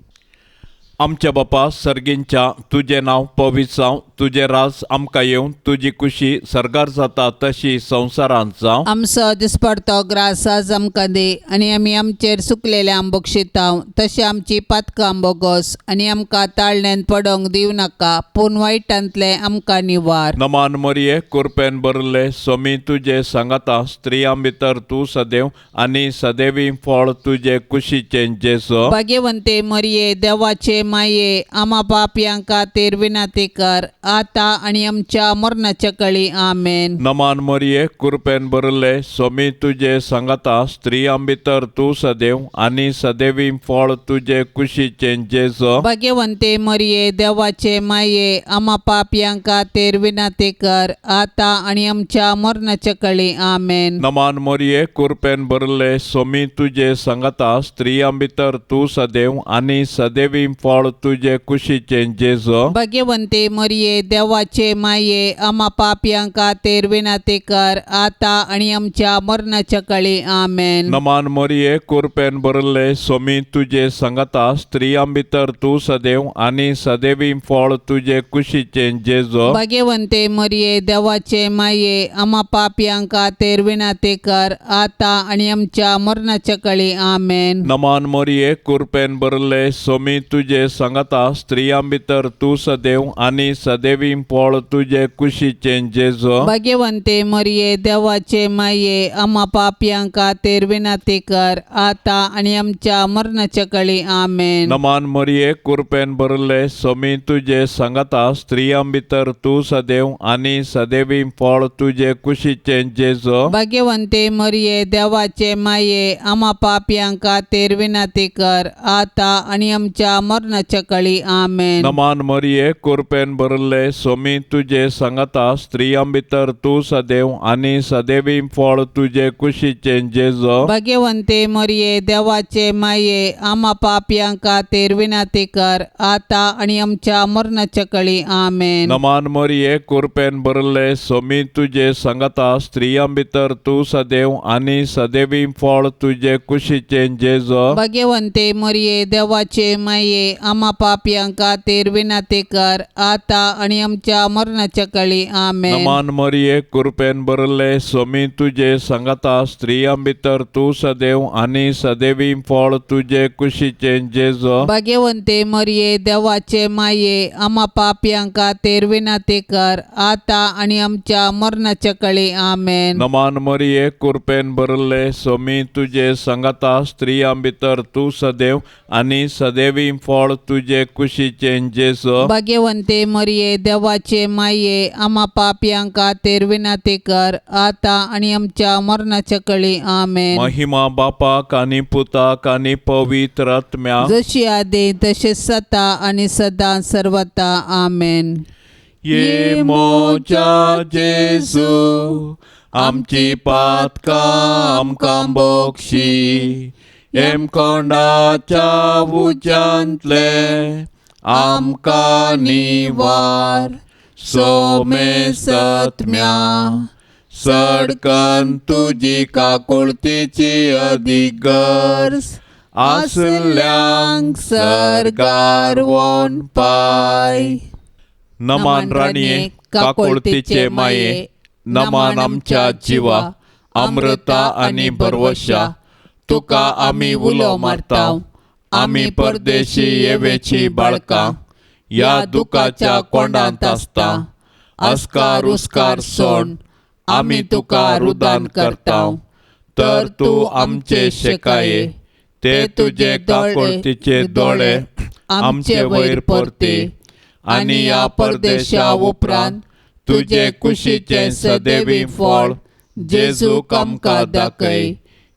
आमच्या बापा सर्गींच्या तुजें नांव पवित्र जावं, तुजें राज आमकां येवं, तुजी कुशी सर्गार जाता तशी संवसारांत जावं. आमचो दिसपडतो ग्रास आज आमकां दी आनी आमी आमचेर सुकलेल्या बक्षितांव तशें आमची पातकां बोगोस आनी आमकां ताळण्यान पडोंक दिवं नाका पूण वायटांतलें आमकां निवार. नमान मरिये कुरपेन भरले सोमी तुजे सांगाता, स्त्रियां भितर तूं सदैव आनी सदैवी फळ तुजे कुशीचें जेजो. भाग्यवंते मरिये, देवाचे माये, आमा पापयां खातीर विनंती कर आतां आनी आमच्या मरणाच्या कळी. आमेन. नमान मरिये कुरपेन भरले सोमी तुजे सांगाता, स्त्रियां भितर तूं सदैव आनी सदैवी फळ तुजे कुशीचें जेजो. भाग्यवंते मरिये, देवाचे माये, आमा पापयां खातीर विनंती कर आतां आनी आमच्या मरणाच्या कळी. आमेन. नमान मरिये कुरपेन भरले सोमी तुजे सांगाता, स्त्रियां भितर तूं सदैव आनी सदैवी फळ फळ तुजे कुशीचें जेजू. भाग्यवंते मरिये देवाचे माये आमा पापयां खातीर विनंती कर आता आनी आमच्या मरणाच्या काळी. आमेन. नमान मोरये, कुरपेन भरले, सोमी तुजे सांगाता, स्त्रियां भितर तूं सदैव आनी सदैवी फळ तुजे कुशीचें जेजू. भाग्यवंते मरिये देवाचे माये आमा पापयां खातीर विनंती कर आता आनी आमच्या मरणाच्या काळी. आमेन. नमान मोरये, कुरपेन भरले, सोमी तुजे सांगाता, स्त्रियां भितर तूं सदैव आनी सदैवी फळ तुजे कुशीचें जेजू. भाग्यवंते मरिये देवाचे माये आमा पापयां खातीर विनंती कर आता आनी आमच्या मरणाच्या काळी. आमेन. नमान मोरये, कुरपेन भरले, सोमी तुजे सांगाता, स्त्रियां भितर तूं सदैव आनी सदैवी फळ तुजे कुशीचें जेजू. भाग्यवंते मरिये देवाचे माये आमा पापयां खातीर विनंती कर आता आनी आमच्या मरणाच्या काळी. आमेन. नमान मरिये, कुरपेन भरले, सोमी तुजे सांगाता, स्त्रियां भितर तूं सदैव आनी सदैवी फळ तुजे कुशीचें जेजू. भाग्यवंते मरिये देवाचे माये आमा पापयां खातीर विनंती कर आता आनी आमच्या मरणाच्या काळी. आमेन. नमान मरिये, कुरपेन भरले, सोमी तुजे सांगाता, स्त्रियां भितर तूं सदैव आनी सदैवी फळ तुजे कुशीचें जेजू. भाग्यवंते मरिये देवाचे माये आमा पापयां खातीर विनंती कर आता आनी आमच्या मरणाच्या काळी. आमेन. नमान मरिये, कुरपेन भरले, सोमी तुजे सांगाता, स्त्रियां भितर तूं सदैव आनी सदैवी फळ तुजे कुशीचें जेजू. भाग्यवंते मरिये देवाचे माये आमा पापयां खातीर विनंती कर आता आनी आमच्या मरणाच्या काळी. आमेन. नमान मरिये, कुरपेन भरले, सोमी तुजे सांगाता, स्त्रियां भितर तूं सदैव आनी सदैवी फळ तुजे कुशीचें जेजू. भाग्यवंते मरिये देवाचे माये आमा पापयां खातीर विनंती कर आता आनी आमच्या मरणाच्या काळी. आमेन. महिमा बापाक आनी पुताक आनी पवित्र आत्म्याक, जशी आदी तशें सता आनी सदां सर्वता. आमेन. ये मोजा जेजू, आमची पातकां आमकां बोक्षी, हेमकोंडाच्या उज्यांतले आमकां निवार, सोमे सत्म्या सडकन तुजी काकुळतीची अदीक गरज आसल्यांक सरकार वोन पाय. नमान राणये, काकुळतीचे माये, नमान आमच्या जिवा, अमृता आनी भरवशा, तुका आमी उलो मारता, आमी परदेशी येवेची बाळकां, ह्या दुखाच्या कोंडांत आसता, अस्कार उस्कार सोड आमी तुका रुदान करता, तर तूं आमचे शेकाये, ते तुजे काकुळतीचे दोळे आमचे वयर परते आनी ह्या परदेशा उपरांत तुजे कुशीचें सदैवी फळ जेजूक आमकां दाखय.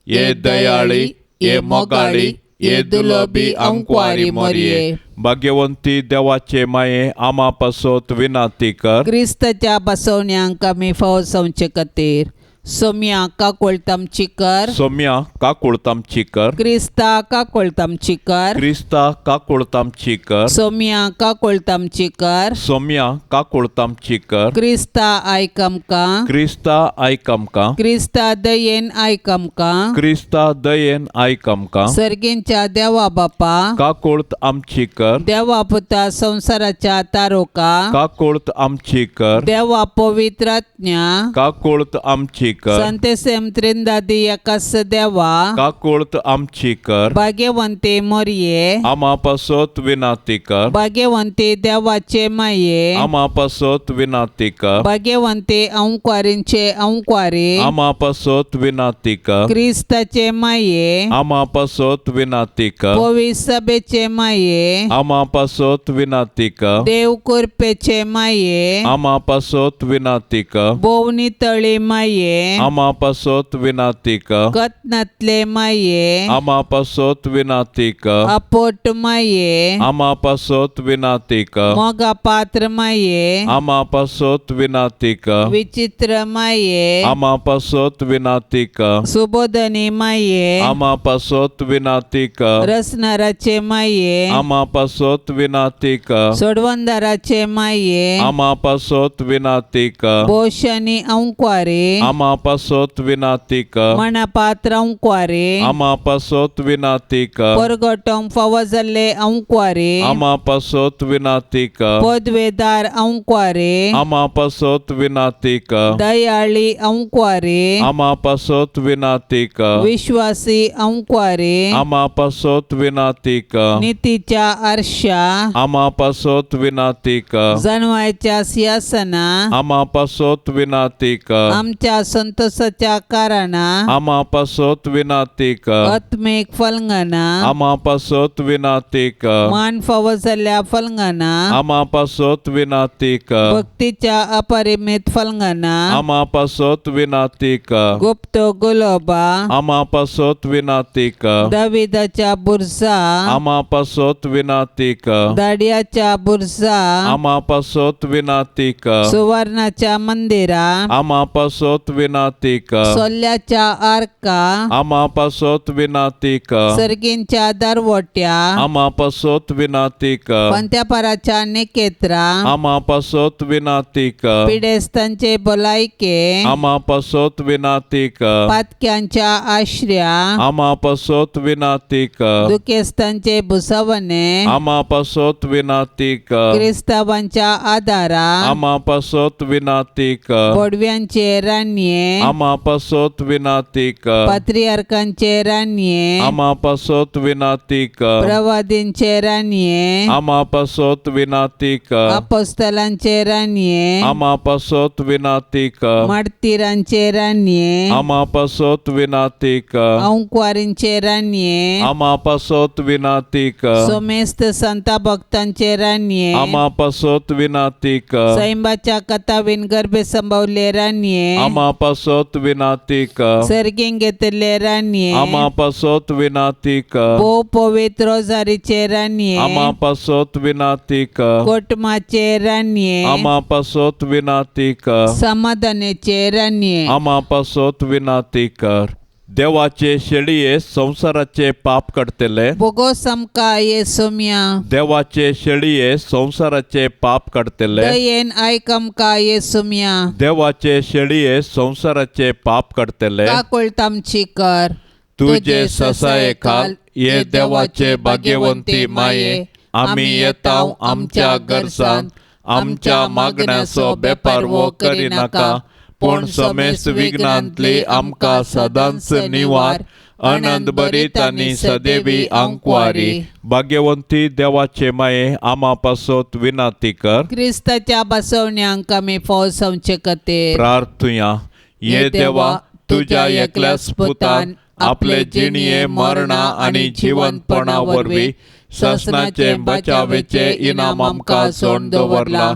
ये दयाळी, ये मोगाळी, ये दुलबी आंकवारी मरिये, भाग्यवंती देवाचे माये, आमा पासत विनंती कर. क्रिस्ताच्या बसवण्यांक आमी फावो जावचे खातीर सोम्या काकुळट आमची कर. सोम्या काकुळट आमची कर. क्रिस्ता काकुळट आमची कर. क्रिस्ता काकुळट आमची कर. सोम्या काकुळट आमची कर. सोम्या काकुळट आमची कर. क्रिस्ता आयक आमकां. क्रिस्ता आयक आमकां. क्रिस्ता दयेन आयक आमकां. क्रिस्ता दयेन आयक आमकां. सर्गींच्या देवा बापा, काकुळट आमची कर. देवा पुता संवसाराच्या तारोका, काकुळट आमची कर. देवा पवित्र आत्म्या, काकुळट आमची कर. संतेसेम त्रिंदादी एकास देवा, काकुळट आमची कर. भाग्यवंते मरिये, आमा पासत विनंती कर. भाग्यवंते देवाचे माये, आमा पासत विनंती कर. भाग्यवंते अंकवारींचे अंकवारी, आमा पासत विनंती कर. क्रिस्ताचे माये, आमा पासत विनंती कर. पवित्र सभेचे माये, आमा पासत विनंती कर. देव कृपेचे माये, आमा पासत विनंती कर. भोवनी तळी माये, आमा पासत विनाती कर. कतनातले माये, आमा पासत विनाती कर. अपोट माये, आमा पासत विनाती कर. मोगा पात्र माये, आमा पासत विनाती कर. विचित्र माये, आमा पासत विनाती कर. सुबोधनी माये, आमा पासत विनाती कर. रसनाराचे माये, आमा पासत विनाती कर. सोडवंदाराचे माये, आमा पासत विनाती कर. बोशनी अंक्वारे, आमा पासत विनाती कर. मणपात्र अंक्वारे, आमा पासत विनाती कर. परगटोंक फावो जाल्ले अंक्वारे, आमा पासत विनाती कर. पदवेदार अंक्वारे, आमा पासत विनाती कर. दयाळी अंक्वारे, आमा पासत विनाती कर. विश्वासी अंक्वारे, आमा पासत विनाती कर. नितीच्या आरशा, आमा पासत विनाती कर. जनवायच्या सिंहासना, आमा पासत विनाती कर. आमच्या संतोषाच्या कारणा, आमा पासत विनाती कर. आत्मिक फलंगना, आमा पासत विनाती कर. मान फावो जाल्ल्या फलंगना, आमा पासत विनाती कर. भक्तीच्या अपरिमित फलंगना, आमा पासत विनाती कर. गुप्त गुलोबा, आमा पासत विनाती कर. दाविदाच्या बुरजा, आमा पासत विनाती कर. दाडियाच्या बुरजा, आमा पासत विनाती कर. सुवर्णाच्या मंदिरा, आमा पासत विनाती कर. सोल्याच्या आर्का, आमा पासत विनाती कर. सर्गींच्या दरवट्या, आमा पासत विनाती कर. पंत्यापराच्या निकेत्रा, आमा पासत विनाती कर. पिडेस्तांचे भलायके, आमा पासत विनाती कर. पातक्यांच्या आश्र्या, आमा पासत विनाती कर. दुखेस्तांचे भुसवणे, आमा पासत विनाती कर. क्रिस्तावांच्या आदारा, आमा पासत विनाती कर. बोडव्यांचे रानये, आमा पासत विनाती कर. पात्रियार्कांचे रानये, आमा पासत विनाती कर. प्रवादींचे रानये, आमा पासत विनाती कर. अपोस्तलांचे रानये, आमा पासत विनाती कर. मार्तीरांचे रानये, आमा पासत विनाती कर. अंकवारींचे रानये, आमा पासत विनाती कर. सोमेस्त संता भक्तांचे रानये, आमा पासत विनाती कर. सैंबाच्या कथावीन गर्भे संभवले रानये, आमा पासत विनाती कर. सर्गींग घेतले रानये, आमा पासत विनाती कर. भोव पवित्र रोजारीचे रानये, आमा पासत विनाती कर. कोटमाचे रानये, आमा पासत विनाती कर. समाधानाचे रानये. आमा पासत विनाती कर. देवाचे शेळये संवसाराचे पाप काडटले. बोगो समका ये सोम्या. देवाचे शेळये संवसाराचे पाप काडटले. दयेन आयक आमकां ये सोम्या. देवाचे शेळये संवसाराचे पाप काडटले. काकुळट आमची कर. तुजे ससाये खाल ये देवाचे भाग्यवंती माये, आमी येता आमच्या गरजान, आमच्या मागण्याचो बेपारवो करिनाका, पूण समेस्त विघ्नांतली आमकां सदांच निवार. आनंद भरीत आनी सदैवी आंकवारी भाग्यवंती देवाचे माये, आमा पासत विनाती कर. क्रिस्ताच्या बसवण्यांक आमी फौज संवचे खातीर प्रार्थुया. ये देवा, तुज्या एकल्याच पुतान आपले जिणये मरणा आनी जिवंतपणा वरवीं ससनाचे बचावेचे इनाम आमकां सोड दवरला.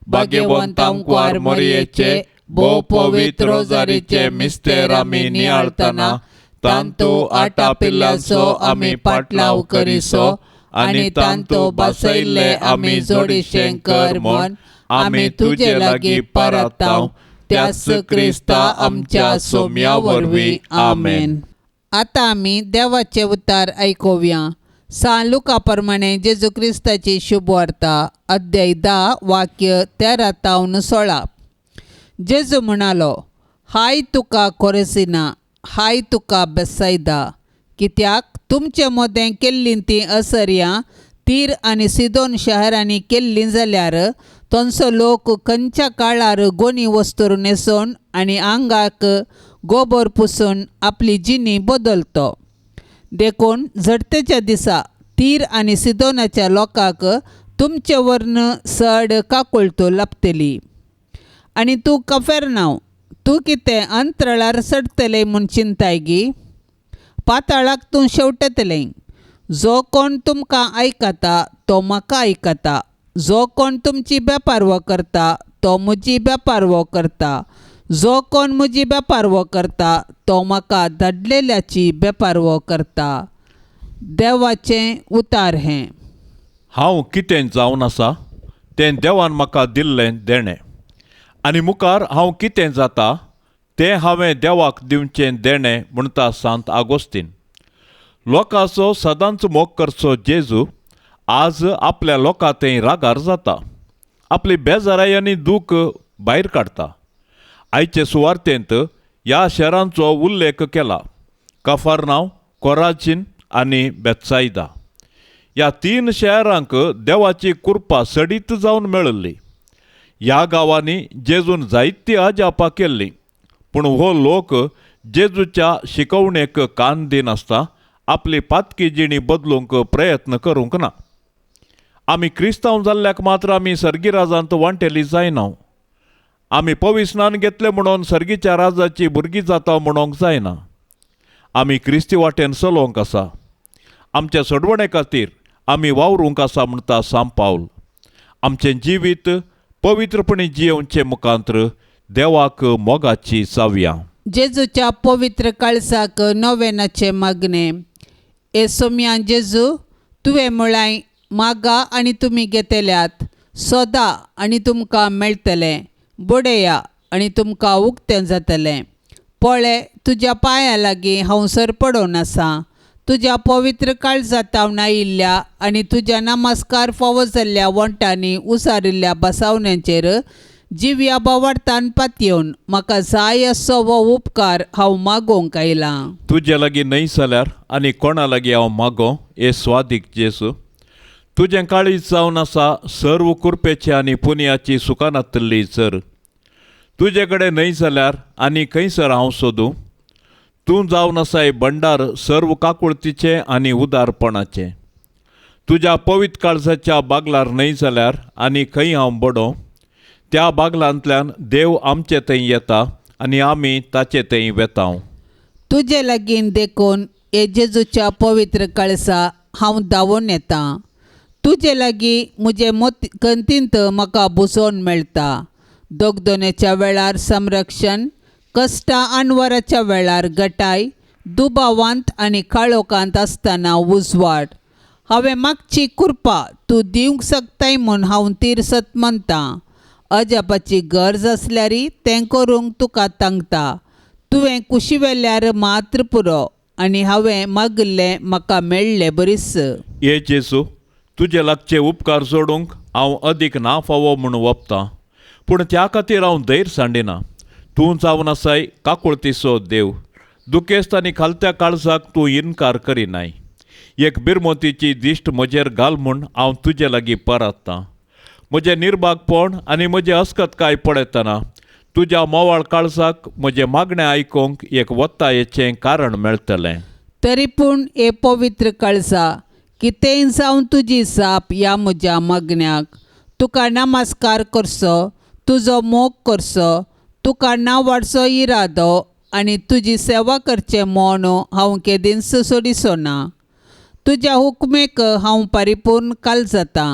भाग्यवंत आमकार मरयेचे भोव पवित्र रोजारीचे मिस्तेर आमी नियाळतना तांतू आटापिल्ल्याचो आमी पाटलाव करिसो आनी तांतू बसयल्ले आमी जोडीशें कर म्हूण आमी तुजे लागीं परताव, त्याच क्रिस्ता आमच्या सोम्या वरवीं. आमेन. आतां आमी देवाचे उतार आयकुया. सान लुका प्रमाणे जेजू क्रिस्ताची शुभवार्ता, अध्याय 10 वाक्य 13 तावन 16. जेजू म्हणालो, हाय तुका कोरेसिना, हाय तुका बेसायदा, कित्याक तुमचे मदें केल्लीं तीं असर्यां तीर आनी सिदोन शहरांनी केल्लीं जाल्यार थंयचो लोक खंयच्या काळार गोनी वस्तूर न्हेसोवन आनी आंगाक गोबर पुसून आपली जिणी बदलतो. देखून झडतेच्या दिसा तीर आनी सिदोनाच्या लोकांक तुमचे वर्ण चड काकुळटो लाभतली. आनी तूं कफेरनांव, तूं कितें अंतराळार चडटलें म्हूण चिंताय गी? पाताळाक तूं शेवटतलें. जो कोण तुमकां आयकता तो म्हाका आयकता, जो कोण तुमची बेपारवो करता तो म्हजी बेपारवो करता, जो कोण म्हजी बेपारवो करता तो म्हाका धाडलेल्याची बेपारवो करता. देवाचें उतार हें. हांव कितें जावन आसा तें देवान म्हाका दिल्लें देणें, आनी मुखार हांव कितें जाता तें हांवें देवाक दिवचें देणें म्हणटा सांत आगोस्तीन. लोकांचो सदांच मोग करचो जेजू आज आपल्या लोकां थंय रागार जाता, आपली बेजाराय आनी दूख भायर काडटा. आयचे सुवार्तेंत ह्या शहरांचो उल्लेख केला, कफरनाव, कोराचीन आनी बेत्सायदा. ह्या तीन शहरांक देवाची कृपा सडीत जावन मेळिल्ली. ह्या गांवांनी जेजून जायतीं अजापां केल्लीं, पूण हो लोक जेजूच्या शिकवणेक कान दिनासता आपली पातकी जिणी बदलूंक प्रयत्न करूंक ना. आमी क्रिस्तांव जाल्ल्याक मात्र आमी सर्गी राजांत वांटेली जायना. आमी पविस्नान घेतलें म्हणून सर्गीच्या राजाची भुरगीं जाता म्हणूंक जायना. आमी क्रिस्ती वाटेन चलोवंक आसा, आमच्या सोडवणे खातीर आमी वावरूंक आसा म्हणटा सांत पावल. आमचें जिवीत पवित्रपणी जियेवचें मुखांत्र देवाक मोगाची जावया. जेजूच्या पवित्र काळजाक नोवेनाचें मागणें. ए सोम्या जेजू, तुवें म्हळाय मागा आनी तुमी घेतल्यात, सोदा आनी तुमकां मेळटलें, बडया आनी तुमकां उक्तें जातलें. पळय तुज्या पांया लागीं हांव सरपडोन आसा, तुज्या पवित्र काळजा तावन आयिल्ल्या आनी तुज्या नमस्कार फावो जाल्ल्या वण्टांनी उसारिल्ल्या बसावण्यांचेर जिव्या बोवाळतान पातयेवन म्हाका जाय असो हो उपकार हांव मागोवंक आयलां. तुजे लागीं न्हय जाल्यार आनी कोणा लागीं हांव मागो हे स्वादीक जेजू, तुजें काळीज जावन आसा सर्व कृपेची आनी पुनयाची सुखानातल्ली चर. तुजे कडेन न्हय जाल्यार आनी खंयसर हांव सोदूं? तूं जावन आसाय भंडार सर्व काकुळतीचें आनी उदारपणाचें. तुज्या पवित्र काळजाच्या बागलार न्हय जाल्यार आनी खंय हांव बडों? त्या बागलांतल्यान देव आमचे थंय येता आनी आमी ताचे थंय वेता. तुजे लागीं देखून हे जेजूच्या पवित्र काळजा हांव धांवून येता. तुजे लागीं म्हजे मोती कंतींत म्हाका बुजोवन मेळटा. दोगदोनेच्या वेळार संरक्षण, कश्टां अनवराच्या वेळार गटाय, दुबावांत आनी काळोखांत आसतना उजवाड. हांवें मागची कृपा तूं दिवंक शकताय म्हूण हांव तिरसत मानतां. अजापाची गरज आसल्यार तें करूंक तुका तांकता. तुवें कुशिवेल्यार मात्र पुरो आनी हांवें मागिल्लें म्हाका मेळ्ळें बरीच. हे जेजू, तुजे लागचे उपकार जोडूंक हांव अदीक ना फावो म्हूण वपतां, पूण त्या खातीर हांव धैर्य सांडिना. तूं जावन आसाय काकुळतीचो देव, दुखेस्त आनी खालत्या काळजाक तूं इनकार करिनाय. एक बिरमोतीची दिश्ट म्हजेर घाल म्हूण हांव तुजे लागीं परततां. म्हजें निर्भागपण आनी म्हजें अस्कतकाय पळयतना तुज्या मोवाळ काळजाक म्हजें मागणें आयकूंक एक वत्तायेचें कारण मेळटलें. तरी पूण हे पवित्र काळजा, कितेंय जावन तुजी जाप ह्या म्हज्या मागण्याक. तुका नमस्कार करचो, तुजो मोग करचो, तुका नावाडचो इरादो आनी तुजी सेवा करचें म्हूण हांव केदींच सोडिचो ना. तुज्या हुकमेक हांव परिपूर्ण काल जातां.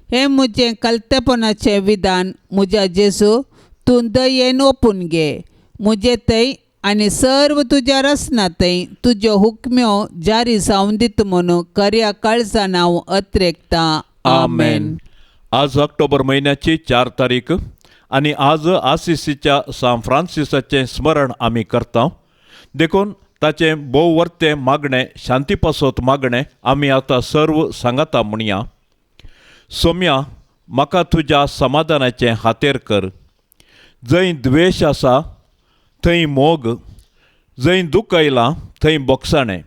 हें म्हजें कलतेपणाचें विधान म्हज्या जेजू, तूं दयेन ओपून घे. म्हजे थंय आनी सर्व तुज्या रचना थंय तुज्यो हुकम्यो जारी जावन दिता म्हणून खऱ्या काळजान हांव अत्रेकतां. आमेन. आज ऑक्टोबर म्हयन्याची 4 तारीख आनी आज आसिसीच्या सांत फ्रांसिसाचें स्मरण आमी करता. देखून ताचें भोव वर्तें मागणें, शांती पासत मागणें आमी आतां सर्व सांगाता म्हणया. सोम्या, म्हाका तुज्या समाधानाचें हातेर कर. जंय द्वेश आसा थंय मोग, जंय दुख आयलां थंय बोगसाणें,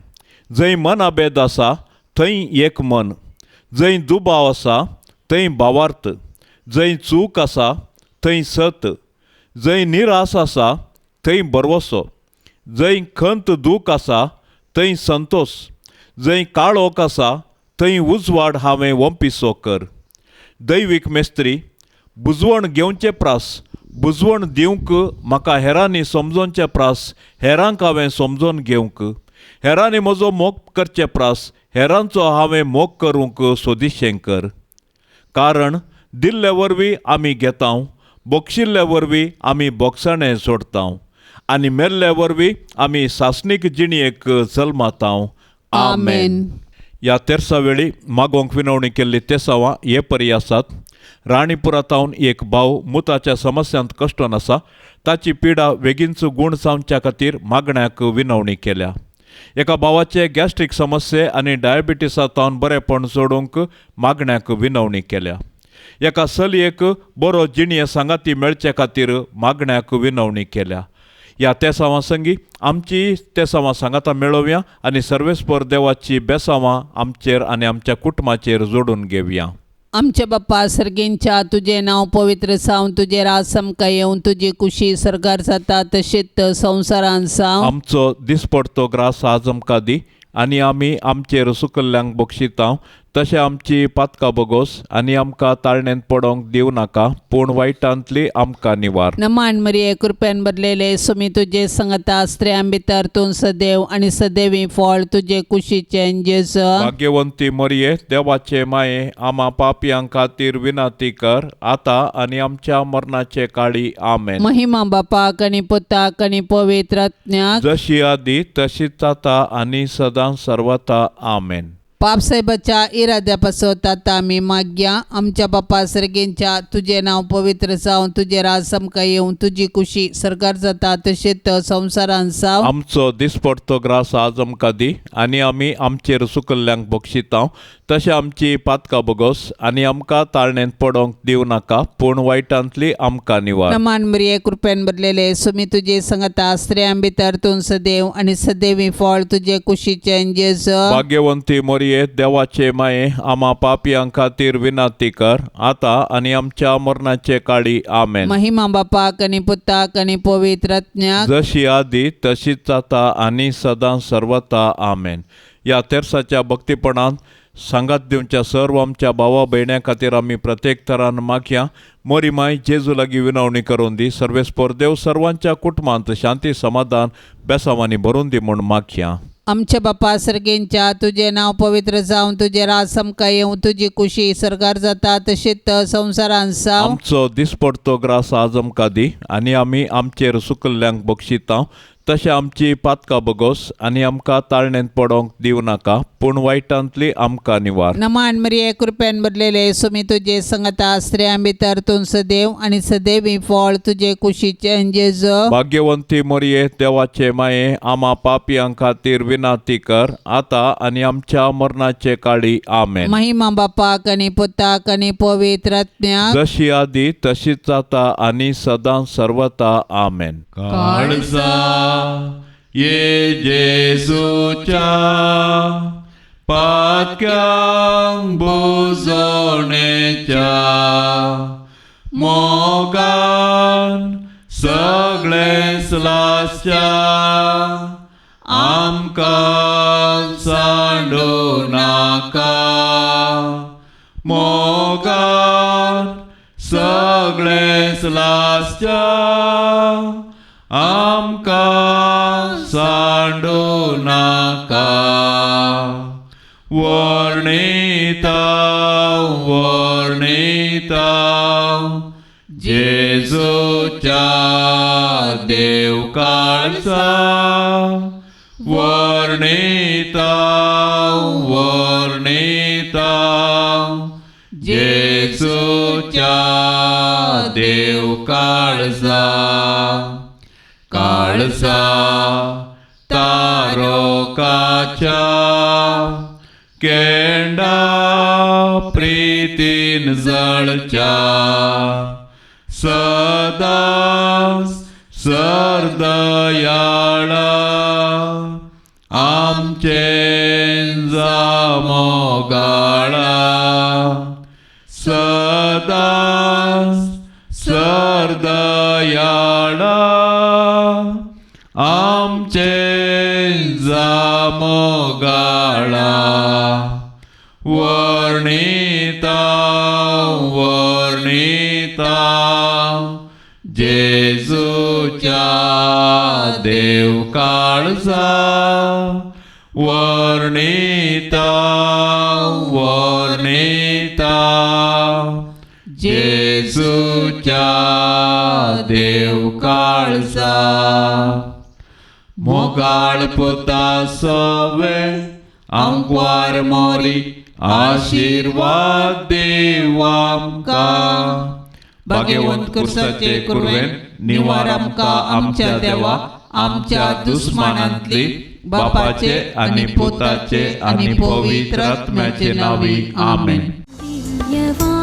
जंय मनाभेद आसा थंय एक मन, जंय दुबाव आसा थंय भावार्थ, जंय चूक आसा थंय सत, जंय निरास आसा थंय भरवसो, जंय खंत दूख आसा थंय संतोश, जंय काळोख आसा थंय उजवाड हांवें वंपिसो कर. दैवीक मेस्त्री, बुजवण घेवचे प्रास बुजवण दिवंक म्हाका हेरांनी समजोवचे प्रास हेरांक हांवें समजोवन घेवंक, हेरांनी म्हजो मोग करचे प्रास हेरांचो हांवें मोग करूंक सोदिशें कर. कारण दिल्ले वरवीं आमी घेता, बक्षिल्ले वरवीं आमी बोगसाणें सोडता आनी मेल्ले वरवीं आमी सासणीक जिणयेक जल्मातांव. आमेन. ह्या तेरसा वेळी मागोवंक विनवणी केल्ली तेसांवां हे परी आसात. राणीपुरातावन एक भाव मुताच्या समस्यांत कश्टोन आसा. ताची पिडा वेगींच गूण जावच्या खातीर मागण्याक विनवणी केल्या. एका भावाचे गॅस्ट्रीक समस्ये आनी डायबिटीसा तावन बरेपण जोडूंक मागण्याक विनवणी केल्या. एका चलयेक बरो जिणये सांगाती मेळचे खातीर मागण्याक विनवणी केल्या. ह्या तेसांवां संगी आमची तेसांवां सांगाता मेळोवया आनी सर्वेस्पर देवाची बेसांवां आमचेर आनी आमच्या कुटुंबाचेर जोडून घेवया. आमच्या बाप्पा सर्गींच्या तुजें नांव पवित्र जावं, तुजें राज आमकां येवं, तुजी कुशी सरकार जाता तशीच संवसारान जावं. आमचो दिसपडतो ग्रास आज आमकां दी आनी आमी आमचेर सुकल्ल्यांक बक्षितांव तशें आमची पातकां बोगोस आनी आमकां ताळणेंत पडोंक दिवं नाका पूण वायटांतली आमकां निवार. नमान मरिये, कृपेन भरलेले, सुमी तुजे संगता, स्त्रियां भितर तूं सदैव आनी सदैवी फळ तुजे कुशीचें जेजू. भाग्यवंती मरिये, देवाचे माये, आमा पापयां खातीर विनंती कर आतां आनी आमच्या मरणाचे काळी. आमेन. महिमा बापाक आनी पुताक आनी पवित्र आत्म्याक, जशी आदी तशीच आतां आनी सदां सर्वता. आमेन. पापसाहेबाच्या इराद्या पासत आतां आमी मागया. आमच्या बापा सर्गींच्या तुजें नांव पवित्र जावं, तुजें राज आमकां येवं, तुजी कुशी सरकार जाता तशीच संवसारान जावं. आमचो दिसपडतो ग्रास आज आमकां दी आनी आमी आमचेर सुकल्ल्यांक बक्षितांव तशें आमची पातकां बोगोस आनी आमकां ताळणेंत पडोंक दिवं नाका पूण वायटांतली आमकां निवार. नमान मरिये, कृपेन भरलेले, सुमी तुजे संगता, स्त्रियां भितर तूं सदैव आनी सदैवी फळ तुजे कुशीचें जेजू. भाग्यवंती मरिये, देवाचे माये, आमा पापयां खातीर विनंती कर आतां आनी आमच्या मरणाचे काळी. आमेन. महिमा बापाक आनी पुताक आनी पवित्र आत्म्याक, जशी आदी तशीच आतां आनी सदां सर्वता. आमेन. ह्या तेरसाच्या भक्तीपणान सांगात दिवच्या सर्व आमच्या भावा भयण्यां खातीर आमी प्रत्येक तरान मागया. मोरी माय जेजू लागीं विनवणी करून दी. सर्वेस्पर देव सर्वांच्या कुटुंबांत शांती समाधान बेसांवांनी भरून दी म्हूण मागया. आमच्या बापा सर्गींच्या तुजें नांव पवित्र जावं, तुजें राज आमकां येवं, तुजी कुशी सरकार जाता तशीच संवसारान जावं. आमचो दिसपडतो ग्रास आज आमकां दी आनी आमी आमचेर सुकल्ल्यांक बक्षितांव तशें आमची पातकां बोगोस आनी आमकां ताळणेंत पडोंक दिवं नाका पूण वायटांतली आमकां निवार. नमान मरिये, कृपेन भरलेले, सुमी तुजे संगता, स्त्रियां भितर तूं सदैव आनी सदैवी फळ तुजे कुशीचें जेजू. भाग्यवंती मरिये, देवाचे माये, आमा पापयां खातीर विनंती कर आतां आनी आमच्या मरणाचे काळी. आमेन. महिमा बापाक आनी पुताक आनी पवित्र आत्म्याक, जशी आदी तशीच आतां आनी सदां सर्वता. आमेन. काळजा ये जेजूच्या पातक्यांक बुजोवणेच्या मोगान सगळेंच लासच्या आमकां सांडू नाका. मोगान सगळेंच लासच्या आमकां सांडू नाका. वर्णिता वर्णिता जेजूच्या देव काळजा, वर्णिता वर्णिता जेजूच्या देव काळजा. काळजा तारोकाच्या केंडा प्रीतीन जळच्या सदांच सरदयाळा आमचे मोगाळा सदांच सरदयाळा आमचे मोगाळा. वर्णिता वर्णिता जेजूच्या देव काळजा, वर्णिता वर्णिता जेजूच्या देव काळजा. मोगाळ पुता सवे आंकवार मोरी आशीर्वाद देव आमकां. भाग्यवंत कुर्साचे कुरवेन निवार आमकां आमच्या देवा आमच्या दुस्मानांतली बापाचे आनी पुताचे आनी पवित्र आत्म्याचे नावी. आमेन. दिव्यवाणी.